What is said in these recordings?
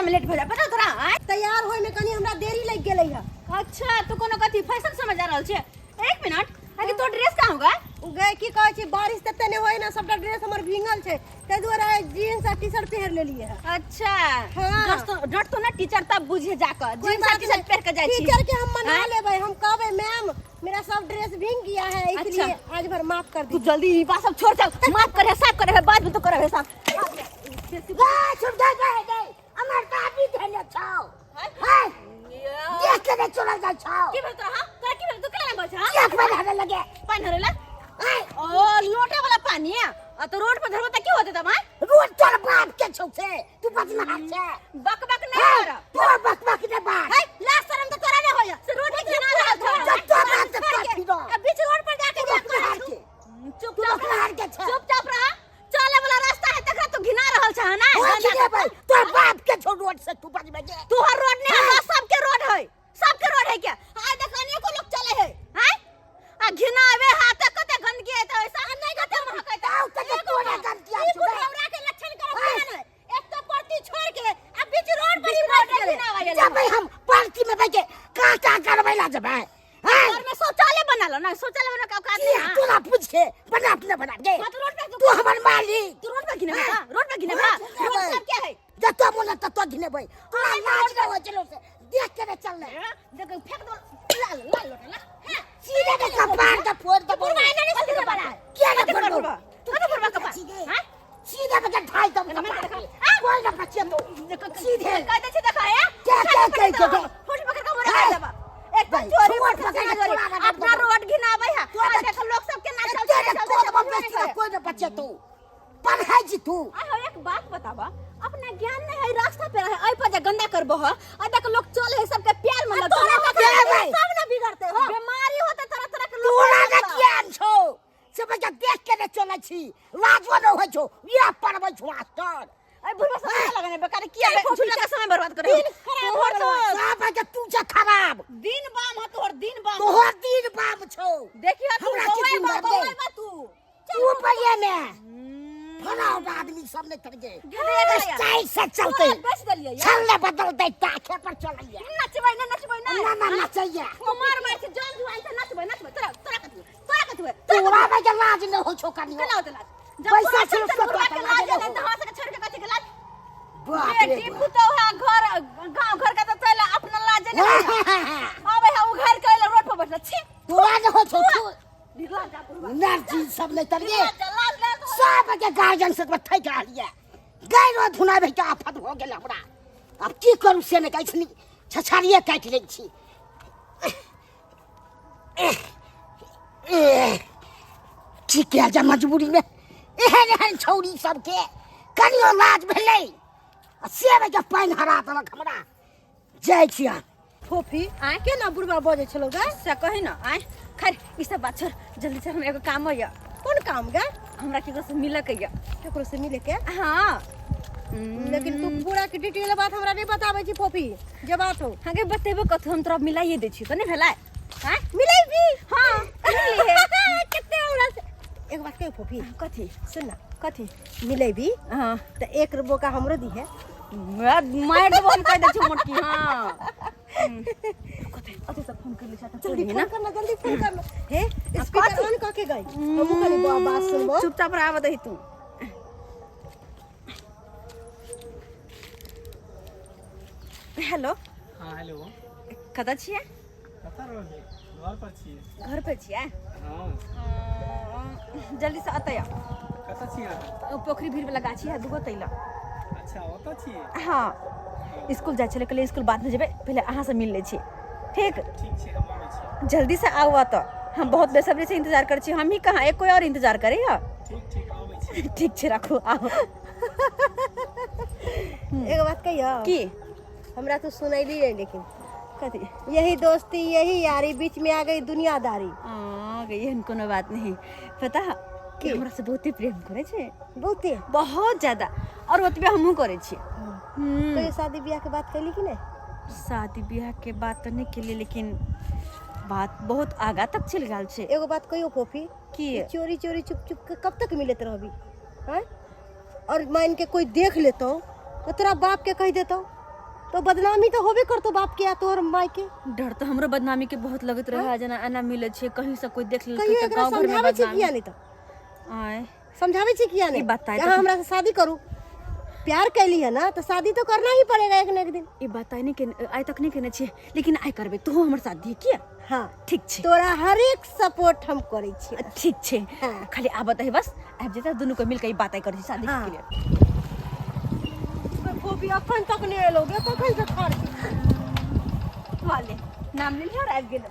जाय में लेट भ जाय पता तोरा आँय? तैयार होय में कनी हमरा देरी लग गेलै है। अच्छा तू कोनो कथी फैशन समझ जा रहल छै? एक मिनट, अरे तोर ड्रेस कहाँ होगा? गए की कहै छी, बारिश तते नहि होय ने, सबटा ड्रेस हमर भींगल छै, ताहि दुआरे आइ जीन्स आ टी शर्ट पहिर लेलियै है। अच्छा। हाँ। डर तो ना टीचर तब बुझे जाकर कोई जींस आ बात टी शर्ट नहीं। पहन के जाय छी। टीचर के हम मना हाँ? लेबै, हम कहबै मैम मेरा सब ड्रेस भींग गया है, इसलिए अच्छा। आज भर माफ कर तू दीजिए। जल्दी ई बात सब छोड़, चल माफ करे साफ करे है, बाद में तो करे साफ। गा छुप जा गए गए हमर दादी धेने छौ है देख के नहीं चलल जाइ छौ। की भेल तोरा? हां तोरा की भेल? तू केना बज? हां किया पानि हरे लगे? पानि हरे ला है ओ लोटा वाला पानी है आ तो रोड पर धरबो त की होते तब? हां रोड तोर बाप के छौ से तू बजनहार छे। बक बक नहीं है कर। तोर बक बक ने बात है लाज शरम तो तोरा नहीं होया से रोड पे घिना रहल छौ। जब तोर बाप के पास फिरो। आ बीच रोड पर जाके तू जे बकनहार के। चुपचाप तू बकनहार के छे। चुपचाप रह, चले वाला रास्ता है तकरा तू घिना रहल छ ना। ओए घिनेबै तोर बाप के छौ रोड से तू बजबे जे। तोहर रोड नहीं है, सबके रोड है, सबके रोड है क्या? आय देख अनेको लोग चले है। हैं आ घिनावे हाथ कते गंदगी है त ऐसा नहीं कते महकै त आउ त तोरा गंदगी ई आ छौ। बुढ़ौरा के लक्षण करब हाँ। केहन है? एक तो परती छोड़ के आ बीच रोड पर ही बीच बैठ रोड पर गेलै। घिनावे जबै हम पार्टी में बैठे काटा करबै ला जबै। हैं? घर में शौचालय बना लो ना, शौचालय बना के औकात नहीं किया है। तोरा पूछ के बना अपने बना दे। हाँ, तो रोड पे तू हमर मालिक। तू रोड पे घिनेबे का? रोड पे घिनेबे? रोड पे रोड घिनेबै। सब क्या है? जतो मोन ततो घिनेबै। तोरा लाज न होइ छलौ से देख के ने चलले। देख फेंक दो लाल लाल लोटा ला। हां सीधे के कपार के फोड़ दबो। बुढ़वा एना नहीं सुधरे वाला है। किया ने कते फोड़बो? फोड़बो? कते फोड़बो कपार? सीधे। हां सीधे के ढाई दम एना कपार मत के। देखा। कोई न बचे तू। सीधे। कहते छे देखा है? क्या क्या कह के दो? फुट पकड़ के मोरे हैं? कर देबा। एक तो भाई, चोरी फुट पर पकड़ के चोरी। तोरा कर अपना देबो। रोड घिनाबै है। तोरा आ देख लोग सब केना चलते एते चलते कोद चलते बम चलते। कोई न बचे तू। पढ़ाई छी तू। आय हो एक बात बताबा, अपना ज्ञान नहीं है रास्ता पे रहे ऐ पर जे गंदा करबो ह आ देख लोग चले है सबके प्यार में लग तोरा तोरा के भाई। सब ना बिगड़ते हो। बीमारी होते तरह तरह के लोग तोरा होते। न ज्ञान छौ से बच्चा देख के ने चलै छी, लाजो न होइ छौ, इएह पढ़बै छौ मास्टर। ऐ बुढ़वा सब क्या लगने बेकार किया बे झूठा का समय बर्बाद करे दिन खराब तोहर हो तो सब के तू जे खराब दिन बाम ह तोहर दिन बाम। तोहर दिन बाम छौ। देखियो तू हमरा की बौआ दिन बा बाम बौआ गे? बा तू तू पहिए में फलाउट आदमी सब नहीं तर गे स्टाइल से चलते बेच देलियै यार। चलने बदल दे ताके पर चलैया। नचबै ना, नचबै ना। ना ना नचैया। मार मार के जान जुआन से नचबै नचबै तोरा तोरा कथि तोरा कथि होय? तोरा तोरा में के लाज न हो छौ कनियो। केना होतै लाज? जब पैसा तोरा छिलक चलते बुढ़वा के के लाज लाज नहि नहि हो। तऽ हमरा सबके छोड़ि के कथि के लाज? बाप रे बेटी बाप। पुतोह है घर गांव घर के तो चल अपना लाज नहीं आबै है उ घर के रोड पर बैठल छी। तोरा न हो छौ तू। निकला जा बुढ़वा। नर्जी सब नहीं तर गे। निकला जा, लाज लाज हो। सब के गार्जियन से थक रहलियै गैरो धुनाबै के आफत हो गेल हमरा। आब की करू से नहि कहै छी, छछारिये काटि लै छी। की कयल जाय मजबूरी में एहन एहन छौरी सबके कनियो लाज भेलै आ से के पानि हरा देलक हमरा। जाइ छी हम। फोफी आँय? केना बुढ़वा बजै छलौ गे? से कही ना। आँय खैर ई सब बात छोड़, जल्दी से हम एगो काम होइया। कोन काम गे? हमरा केकरो से मिलऽ के या। केकरो से मिले के? हाँ। लेकिन तू पूरा के डिटेल बात हमरा नहीं बताबै छी फोफी, जे बात हो। हाँ गे बतेबो कथु, हम तोरा मिलाइए दै छी त नहीं भेलै? आँय? मिलेबी? हाँ, मिली है। कते हमरा से एक बात कहियो फोफी। कथी? सुन ना। कथी? मिलेबी? हाँ। त एक रुपो का हमरो दी है। मार देबो हम कह दै छी मोटकी। हाँ। कथी? अथी से फोन कर ली त जल्दी ना। फोन करना, जल्दी फोन करना। हे स्पीकर ऑन क के गई, हमहू कनी बात सुनबो। चुपचाप रह दही तू। हेलो। हाँ हेलो। कतऽ छियै? कतऽ रहलियै? घर पर छियै। घर पर छियै? हाँ। जल्दी से अतै आउ। कतऽ छियै अहाँ? ओ पोखरी भीड़ वाला गाछी है दूगो तैला। अच्छा ओतऽ छियै? हाँ। स्कूल जाइ छलै, कहलियै स्कूल बाद में जेबै, पहिले अहाँ से मिल लै छी। ठीक? ठीक छै, हम आबै छी। जल्दी से आउ अतऽ, हम बहुत बेसब्री से इंतजार करै छी। हम ही कहाँ, एक कोई और इंतजार करै है। ठीक ठीक आबै छी। ठीक छै राखू आउ। एगो बात कहियो? की? हमरा तो सुनैली नहीं लेकिन। कथी? यही दोस्ती यही यारी, बीच में आ गई दुनियादारी। आ गई, एहन कोनो बात नहीं। पता है कि हमरा से बहुते प्रेम करै छै। बहुते? बहुत ज्यादा, और ओतबे हमहूँ करै छी। कहियो शादी ब्याह के बात कैली कि नहीं? शादी ब्याह के बात तो नहीं केलिए, लेकिन बात बहुत आगा तक चलि गेल छै। एगो बात कहियो फोफी? की? चोरी चोरी चुप चुप के कब तक मिलत रहबी? हैं? और मान के कोई देख लेतो तो तोरा बाप के कह देतो। तो बदनामी तो होबे करतो बाप के आ तोहर माय के। डर तऽ हमरो बदनामी के बहुत लगैत रहे, जेना एना मिलै छै कहीं से कोई देख लेलकै कहियो तऽ एकरा गाँव घर में समझाबै छी बदनामी। किया नहीं? तऽ आय समझाबै छी किया नहीं ई बात कि अहाँ हमरा से शादी करू? प्यार कैली है ना, तो शादी तो करना ही पड़ेगा एक न एक दिन। ई बात आइ नहि केने, आइ तक नहि केने छियै, लेकिन आइ करबै। तू हमर साथ दिहे किया? हाँ ठीक छै। तोरा हरेक सपोर्ट हम करै छी। ठीक छै। हाँ। खाली आबत है, बस आबि जेतै, दुनू के मिलके ई बात आइ करै छी शादी हाँ। के लिए। गोपी अखन तक नहि एलो गे, कखन से ठाढ़ छी। वाले नाम लेलियै और आबि गेल।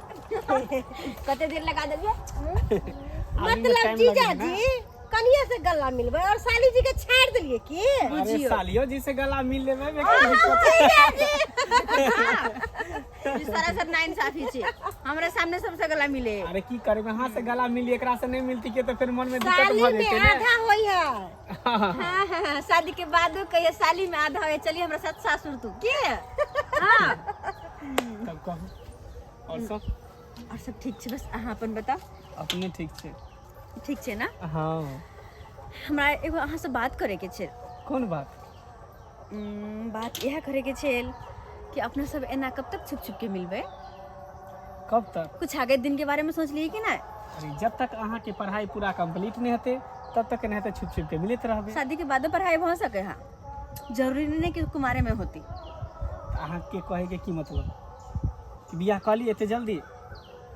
कते देर लगा देलियै? मतलब जीजाजी कनिया से गला मिलबै और साली जी के छाड़ देलिए की? अरे सालियो जी से गला मिल लेबै में की ई सरासर नाइंसाफी छै, हमरा सामने सबसे गला मिले। अरे की करबै, अहाँ से गला मिली, एकरा से नहीं मिलती के तो फिर मन में दिक्कत साली भऽ में जेतै ने। आधा होई है। हाँ हाँ हाँ, शादी के बादो कहिए साली में आधा होए। चलिए हमरा साथ सासुर तू के। हाँ तब कहू और सब? और सब ठीक छै, बस अहाँ अपन बताउ। अपने ठीक छै। ठीक छै ना? हाँ। हमरा एगो अहाँ से बात करे के छै। कोन बात? बात इएह करे के छै कि अपना सब एना कब तक छुप छुप के मिलबै? कब तक? कुछ आगे दिन के बारे में सोच लिए कि ना? अरे जब तक अहाँ के पढ़ाई पूरा कंप्लीट नहीं हेतै तब तक नहीं हेतै, छुप छुप के मिलैत रहबै। शादी के बादो पढ़ाई भऽ सके है, जरूरी नहीं कि कुमारे में होती। अहाँ के कहे के की मतलब कि बियाह कऽ ली एते जल्दी?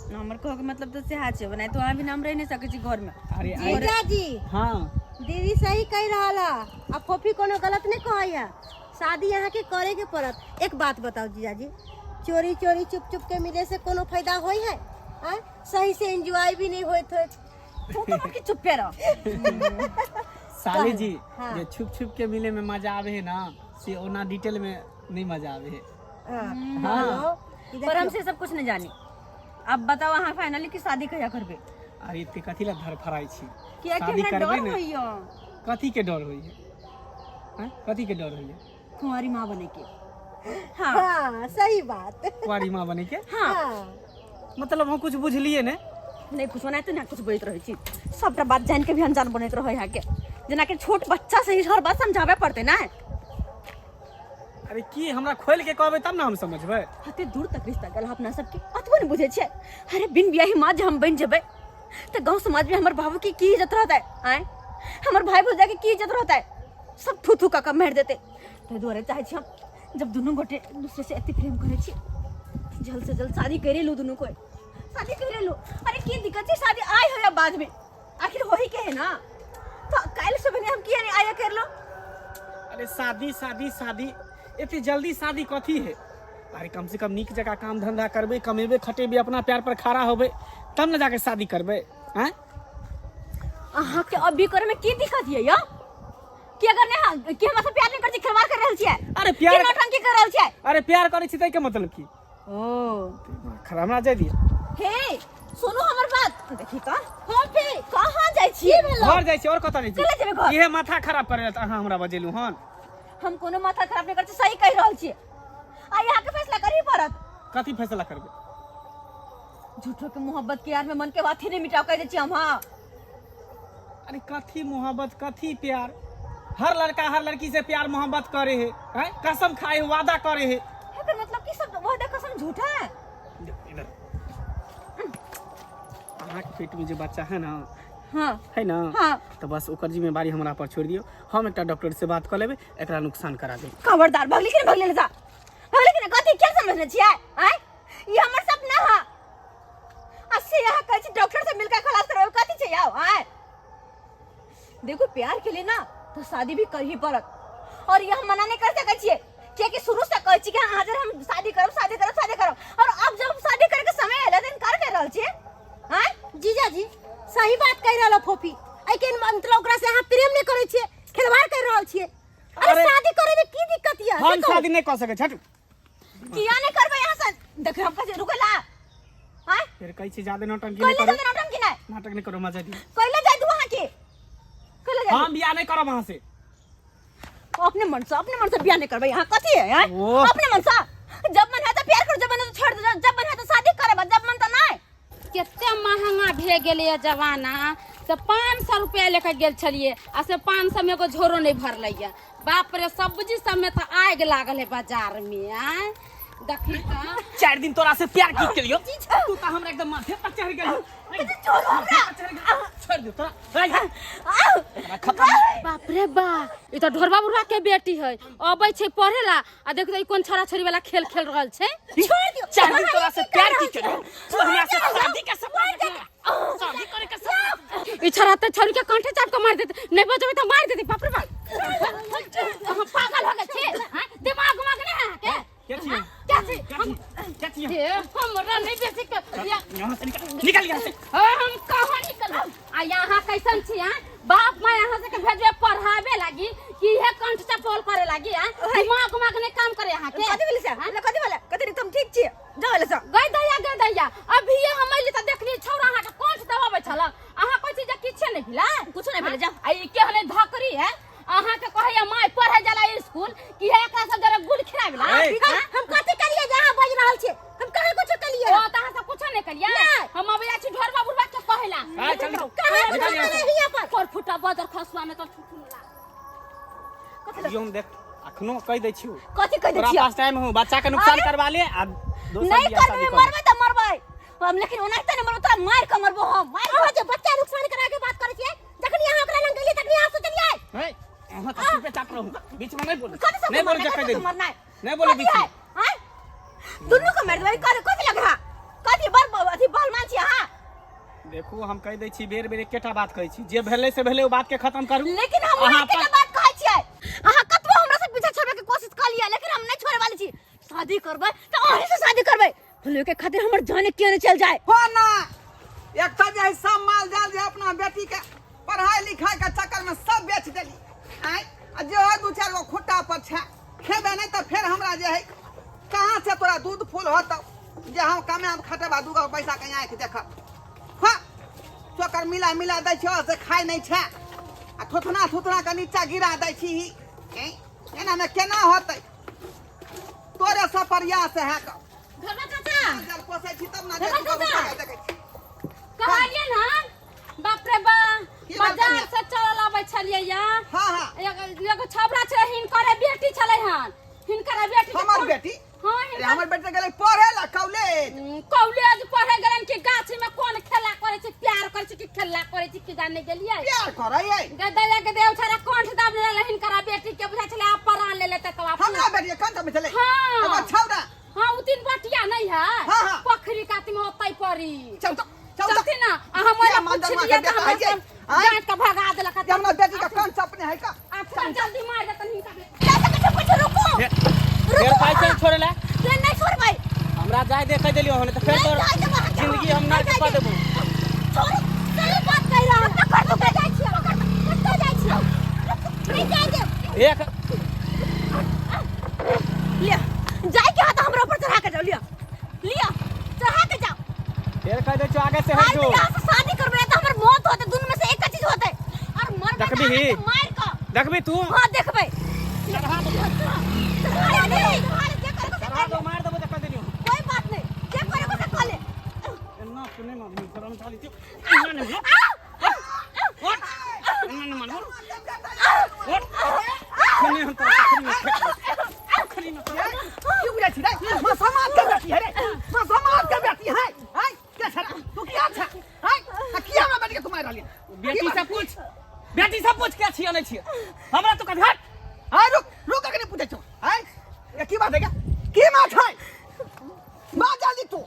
हमर कहे के मतलब तऽ सएह छै, बनाए तो अहाँ भी नाम रहि नहीं सकै छी घर में। अरे आइ जीजाजी। हाँ। दीदी सही कहि रहल है आ फोफी कोनो गलत नहीं कहै है। शादी अहाँ के करे के पड़त। एक बात बताओ जीजाजी, चोरी चोरी चुप चुप के मिले से कोनो फायदा होई है? आँय? सही से एंजॉय भी नहीं होइत होइत। तू तो कि चुप रह। साली जी। हाँ। जे छुप छुप के मिले में मजा आवे है ना, से ओना डिटेल में नहीं मजा आवे है। हाँ। हाँ। पर हम से सब कुछ नहीं जानी। अब बताओ अहाँ फाइनली कि शादी कहिया करबै? अरे एते कथी ला धड़फड़ाइ छी? किया कि शादी हमरा करबै डर ने। होइया। कथी के डर होइया? हैं? कथी के डर होइया? कुंवारी माँ बने के। हाँ। हाँ सही बात। कुंवारी माँ बने के? हाँ। हाँ। मतलब हम कुछ बुझलिए ने। नहीं कुछ नहीं तो ना कुछ बोलते रहे छी, सबटा बात जान के भी अनजान बनैत रहे यहाँ के, जेना कि छोट बच्चा से ही हर बात समझावे पड़ते ना। अरे की हमरा खोल के कहबै तब ना हम समझबै। हते दूर तक रिश्ता गेल अपना सबके, अतबो नहीं बुझे छियै। अरे बिन बियाही माँ जे हम बनि जेबै तऽ गाँव समाज में हमर बाबू के की इज्जत रहतै? आँय, हमर भाई भौजा के की इज्जत रहतै? सब थू थू कऽ कऽ मारि देतै। ताहि दुआरे चाहै छी हम, जब दुनू गोटे एक दूसरे से एते प्रेम करै छी, जल्द से जल्द शादी करे लू, दुनू कोई शादी करे लू। अरे की दिक्कत छै? शादी आइ हो या बाद में, आखिर हो ही के है ना, तो काल्हि सुबह हम किया नहीं आया कर लो। अरे शादी शादी शादी, एते जल्दी शादी कथी है? अरे कम से कम नीक जगह काम धंधा करबै, कमेबै खटेबै, अपना पैर पर खड़ा होबै तब ना जाके शादी करबै। हैं? अहाँ के अभी करे में की दिक्कत ये या कि अगर नहीं, हाँ, कि हमरा से प्यार नहीं कर छी, खिलवाड़ कर रहल छियै? अरे प्यार की नौटंकी कर रहल छियै? अरे प्यार करै छी तै के मतलब की? ओ खराब हमरा जाय दिअ। हे सुनू हमर बात, देखी त हम पे कहाँ जाइ छियै? घर जाइ छी और कतऽ जाइ छी? कतऽ जेबै घर? इहे माथा खराब करे त अहाँ हमरा बजेलु हन। हम कोनो माथा खराब नहीं कर छी, सही कहि रहल छियै। आ यहाँ के फैसला करही पड़त। कथी फैसला करबै? झूठो के मोहब्बत के यार में मन के बात ही नहीं मिटाओ, कह दै छी हम। हाँ। अरे कथी मोहब्बत कथी प्यार? हर लड़का हर लड़की से प्यार मोहब्बत करे है, हैं? कसम खाए है, वादा करे है। एकर मतलब की सब वादा कसम झूठा है? इधर अहाँके पेट में जे बच्चा है ना, हाँ है ना, हाँ, तो बस ओकर जिम्मेवारी हमरा पर छोड़ दियौ। हम एकटा डॉक्टर से बात कऽ लेबै, एकरा नुकसान करा देबै। खबरदार, भगली कि नहीं भगली? ले जा, भगली कि नहीं? कथी क्या समझने छियै? आँय, ई हमर सपना है आ से यहाँ कहै छी डॉक्टर से मिलकर खलास करबै, कथी छै आओ? आँय देखो, प्यार के लिए ना तो शादी भी करही पड़त, और ये हम मना नहीं कर सकै छियै, कियाकि शुरू से कहै छी कि अहाँ जब हम शादी करब शादी करब शादी करब, और अब जब शादी करे के समय एलै तऽ इनकार कर रहल छियै? आँय जीजाजी सही बात कहि रहल फोफी। एहि के मतलब ओकरा से अहाँ प्रेम नहीं करै छियै, खिलवाड़ कर रहल छियै। अरे अरे शादी करे में की दिक्कत ये? हम शादी नहीं कऽ सकै छी, हटू। किया नहीं करबै? यहाँ से देख, हम कहै छी रुकै ला। आँय फेर कहै छी ज्यादा नौटंकी नहीं कैले करू। जाते नौटंकी नहीं, नाटक नहीं करू, मजा दियौ। कैले जाय दू अहाँ के? कैले जाय? हम बियाह नहीं करब अहाँ से। अपने मन से, अपने मन से बियाह नहीं करबै यहाँ, कथी है? आँय? ओह। अपने मन से जब मन है तो प्यार करू, जब मन है तो छोड़ दो, जब मन है तो शादी करब, जब मन तो नहीं। कते महंगा भए गेलैए जमाना। से 500 रुपया लेके गेल छलियै आ से 500 में एगो झोरो नहीं भरलैया। बाप रे, सब्जी सब में तो आगि लागल है बाजार में। आय देखी तऽ 4 दिन तोरा से प्यार की केलियो, तू तो हमरा एकदम माथे पर चढ़ गेल। छोड़ दे तोरा, तोरा खत्म। बाप रे बा, ई तऽ ढोरबा बुढ़वा के बेटी है, अबै छै पढ़े ला आ देख ई कोन छड़ा छड़ी वाला खेल खेल रहल छै। छोड़ दियो। 4 दिन तोरा से प्यार की केलियो, तू हमरा से शादी के सपना देखला, शादी करे के सपना। ई छड़ा तऽ छड़ी के कंठे चाप के मार देते, नहीं बचबै तऽ मार देते। बाप रे बाप, अहाँ पागल हो गेल छी? हाँ? दिमाग उमाग नहीं है अहाँके? के छियै? क्या छी? के छियै? के छियै? हे, हमरा नहीं बेसी के यहाँ से निकल, निकल यहाँ से। हम कहाँ निकलब? आ यहाँ कैसन छी? हाँ, बाप माय यहाँ से के भेजबे पढ़ावे लागी कि इहे कंठ चपल करे लागी? हाँ, दिमाग उमाग नहीं काम करे यहाँ के। कथी भेलै से? कथी भेलै? कथी? तुम ठीक छियै? जाओ एले से। गई दैया, गई दैया, अभी हम अइली तऽ देखली छौड़ा अहाँके कंठ दबाबै छल। अहाँ कहै छी जे किछे नहि भेलै? कुछो नहि भेलै, जा। आ ई केहन धकरी है, अहाँके कहैया माय पढ़े जाला स्कूल कि हे एकरा सब जरा गुड़ खिलाबे ला? ए। हम कथी करिए जे अहाँ बाजि रहल छियै? हम कहाँ कुछो कलिए? ओ तऽ अहाँ सब कुछो नहि कलियै। हम अबै छी ढोरबा बुढ़बा के कहैला। ए, चल निकल। कहाँ निकल कुछो यहाँ से। कलिए हियाँ पर? पर फुटा बदर खसुआ में तो ठुठुला। यो हम देख अखनो कहि दै छियौ। कथी कहि दै तोरा छियै? पास टाइम हो, बच्चा के नुकसान अरे! करवा ले आ दोसर नहीं बियाह करबै, शादी कर। मरबै तऽ मरबै हम, लेकिन ओनाहिते नहि मरबै, तोरा मारि कऽ मरबो हम, मारि अहाँ जे बच्चा नुकसान करा के बात करै छियै, जखनी अहाँ ओकरा लग गेलियै तखनी अहाँ सोचलियै? हे, अहाँ तऽ चुपे चाप रहू, बीच में नहीं बोलू। कथी सब नहीं बोलू, मरनाइ? जे कहि कथी देली। मरनाइ? नहीं बोलू कथी बीच में। है? आँय? दुनू के मारि देबै। कथी कथी लग रहा? कथी बड़ अथी बलमान छी अहाँ? देखू, हम कहि दै छी, बेर बेर एकेटा बात कहै छी, जे भेलै से भेलै, ओ बात के खत्म करू। लेकिन हम अहाँ एकेटा बात कहै छियै, अहाँ कतबो हमरा से पीछा छोड़बै के कोशिश कऽ लिअ, लेकिन हम नहि छोड़ै वाली छी। शादी करबै तऽ अहीं से शादी करबै, भले के खातिर हमर जाने क्यों नहीं चल जाए। हो ना, एक तो जे है सब माल जाल जे अपना बेटी के पढ़ाई लिखाई के चक्कर में सब बेच देली। आँय, आ जे है 2-4 गो खुट्टा पर छै, खेबे नहीं तऽ फेर हमरा जे है कहाँ से तोरा दूध फूल होतौ जे हम कमाएब खटेबा 2 गो पैसा के आँखि देखब। हाँ, चोकर मिला मिला दै छियौ से खाइ नहीं छै आ थुथना थुथना के नीचा गिरा दै छी। एना में केना होतै? तोरे सब प्रयास है कऽ। घरवा चाचा, जल पोसै छी तब ना घरवा जे 2 गो चाचा। रुपैआ देखै छी। कहलियै ना, बाप रे बा, की बात बाजार कनिया? से चलल अबै छलियै या। हाँ हाँ। एगो एगो छौड़ा छलै, हिनकर बेटी छलै हन, हिनकर बेटी के हमर बेटी? हाँ, अरे हिनकर। हमर बेटी गेलै पढ़े ला कॉलेज। कॉलेज पढ़े गेलन कि गाछी में कोन खेला करे छी, प्यार करे छी कि खेला करे छी, की जाने गेलियै। प्यार करै है? गदैया के देव छड़ा कंठ दाब लेले हिनकर बेटी के, बुझा छलै आब परान ले लेते तब आप। हमरा बेटी के कंठ में छलै? हाँ। एगो छौड़ा? हाँ, उ 3 बटिया नहीं है। हाँ, हाँ। पोखरी कात में ओतै परी। चल तो, चल तो। चलती ना, आ हम ओला किया मांजर पुछलियै मार के तऽ बेटा है हमरा जे? आँय? डांट के भगा देलक। जे हमरा बेटी के कंठ अपने है का? आ तुरंत जल्दी मार देतन हिनका बेटी। चाचा के कुछ रुको। फेर पाइ चल छोड़े ला। से नहीं छोड़बै। हमरा जाय दे, कहि देलियौ हन तऽ फेर नहीं तोर जाय देबो अहाँके। जिंदगी हम नहीं नर्क जाय कऽ देबो। देबो। छोड़ू, सही बात कहि रहल। पकड़ दो, जाइ छियै, पकड़ दो, कतऽ जाइ छियै? नहीं जाय देब। एक लिअ, जाय के हाथ हमरा ऊपर चढ़ा के जाओ। लिअ, लिअ, चढ़ा के जाओ। फेर कहि दै छियौ, आगे से आज हट जो। यहाँ से शादी करबै तऽ हमर मौत होतै, दुनू में से एकटा चीज होतै। और मरबै तऽ देखबिही? अहाँके मारि कऽ। देखबी तू? हाँ, देखबै। चढ़ा दे, चढ़ा दे, जे करे से चढ़ा कर दो, ले। मार देबो तऽ कहि देलियौ। कोई बात नहीं, जे करे से कर ले। एना के नहि मानबी, गरम चाली छियौ। एना नहि मानबो। उठ। एना नहि मानबो। उठ। खने हम तोरा पोखरी में फेंक देबौ। पोखरी में तोरा। की बुझै छी रे? माँ समाज के बेटी है रे, माँ समाज के बेटी है। आँय, के छै रे? तू किया छै? आँय, आ किया हमरा बेटी के तू मारि रहली? बेटी से पूछ, बेटी से पूछ के छियै नहि छियै। हमरा तो कभी हट। आँय, रुक रुक, अखनी पूछै छौ। आँय, ये की बात है? की बात है? माँ जल्दी तू।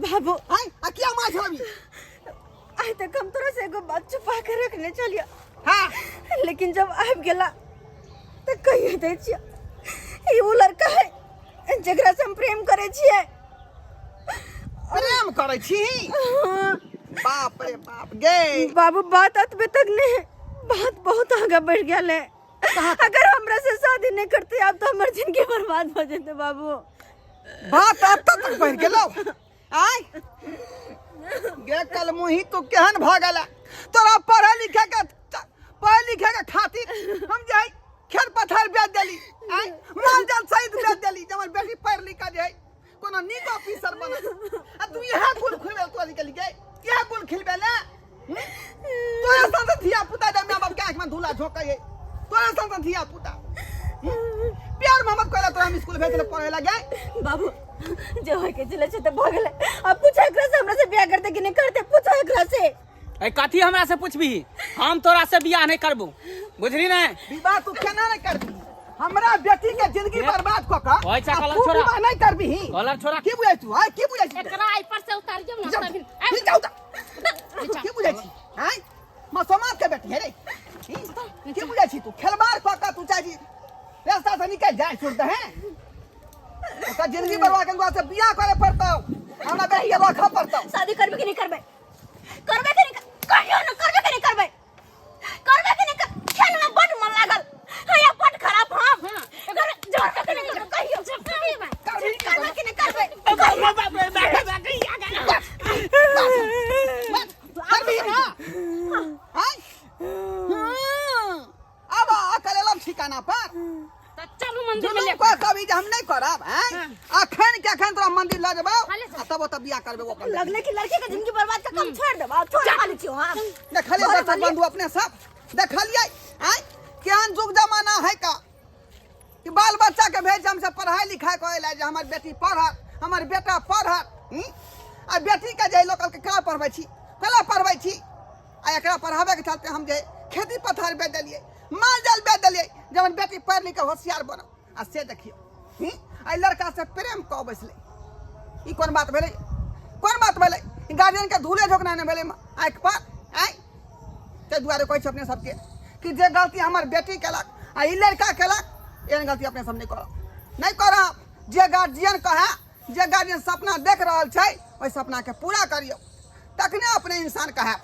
बाबू। आँय, आ किया मार छलबी? आइ तक हम तोरा से एगो बात छुपा के रखने छलियै। हाँ। लेकिन जब आबि गेला तऽ कहिए दै छियै, ई ओ लड़का है जकरा से हम प्रेम करै छियै। प्रेम करै छी? हाँ। बाप रे बाप गे। बाबू, बात अतबे तक नहीं है, बात बहुत आगे बढ़ गेल है। अगर हमरा से शादी नहीं करते आप तो हमर जिंदगी बर्बाद हो जेते बाबू। बात अब तक बढ़ गेलो? आय गे कल मुही, तू केहन भऽ गेला? तोरा पढ़े लिखे के, पढ़े लिखे के खातिर हम जे है खेत पथार बेच देली, आय, माल जाल सहित बेच देली, जे हमर बेटी पढ़ लिख के जे है कोनो नीक ऑफिसर बनल, आ तू इएह गुल खुलबे तोरा निकलि गे, इएह गुल खिलबे ले। तोरा सन सन धिया पुता जे माय बाप के आँखि में धूला झोंकै है, तोरा सन सन धिया पुता प्यार मोहब्बत करे तोरा हम स्कूल भेजले पढ़े लगे। बाबू जे होय के चले छै त भऽ गेलै, अब पूछो एकरा से हमरा से बियाह करते कि नहीं करते, पूछो एकरा से। ए कथी हमरा से पूछबी? हम तोरा से बियाह नहीं करबो, बुझली ने? विवाह तू केना नहीं करबी? हमरा बेटी के जिंदगी बर्बाद क क ओइ चा आ कलर तू छोड़ा। विवाह नहीं करबी। कलर छोड़ा। की बुझै तू? आय की बुझै छी? एकरा एहि पर से उतारियौ ना जाउ, तभी। ही जाउ त। तू की बुझै छी? आय मसोमात के बेटी है रे। ही, की बुझै छी तू? खेलबार क क तू चाहे छी रास्ता से निकल जाय, छोड़ दे हैं। ओकर जिंदगी बर्बाद के से बियाह करे पड़तौ, हमरा बेटी के रखऽ पड़तौ। शादी करबे कि नहीं करबे? करबे कि नहीं? कहियो ना, करबे कि नहीं करबे? करबे कि नहीं? खेल में बड मन लागल हैया, बड खराब। हम करबे जोर के नहीं करबे, कहियो करबे कि नहीं करबे? करबी ना? आय अब आ करेलम ठिकाना पर। तऽ चलू मंदिर में जुलूम ले कऽ कभी जे हम नहि करब हैं, अखन के अखन तोरा मंदिर लऽ जेबौ आ तब ओतऽ बियाह करबे ओकर। लगले कि लड़की के जिंदगी बर्बाद का कम छोड़ देबा, छोड़ वाली छियो हम। देखलियै दर्शक बंधु अपने सब देखलियै आँय केहन युग जमाना है का कि बाल बच्चा के भेज हमसब पढ़ाई लिखाई करे ला जे हमर बेटी पढ़त, हमर बेटा पढ़त, हूँ? आ बेटी के जे लोक के केना पढ़बै छी, केना पढ़बै छी? आ एकरा पढ़ाबे के चलते हम जे खेती पथार बेच देलियै, माल जाल बेच देलियै, जे हमर बेटी पढ़ि लिख के होशियार बनल। आ से देखियौ, हूँ, एहि लड़का से प्रेम कऽ बैसलै। ई कोन बात भेलै? कोन बात भेलै? गार्जियन के धूले झोंकना नहि भेलै आँखि पर। आँय ताहि दुआरे कहै छी अपने सबके कि जे गलती हमर बेटी केलक आ ई लड़का केलक, एहन गलती अपने सब नहि करब, नहि करब। जे गार्जियन कहै, जे गार्जियन सपना देख रहल छै, ओहि सपनाके पूरा करियौ, तखने अपने इंसान कहब।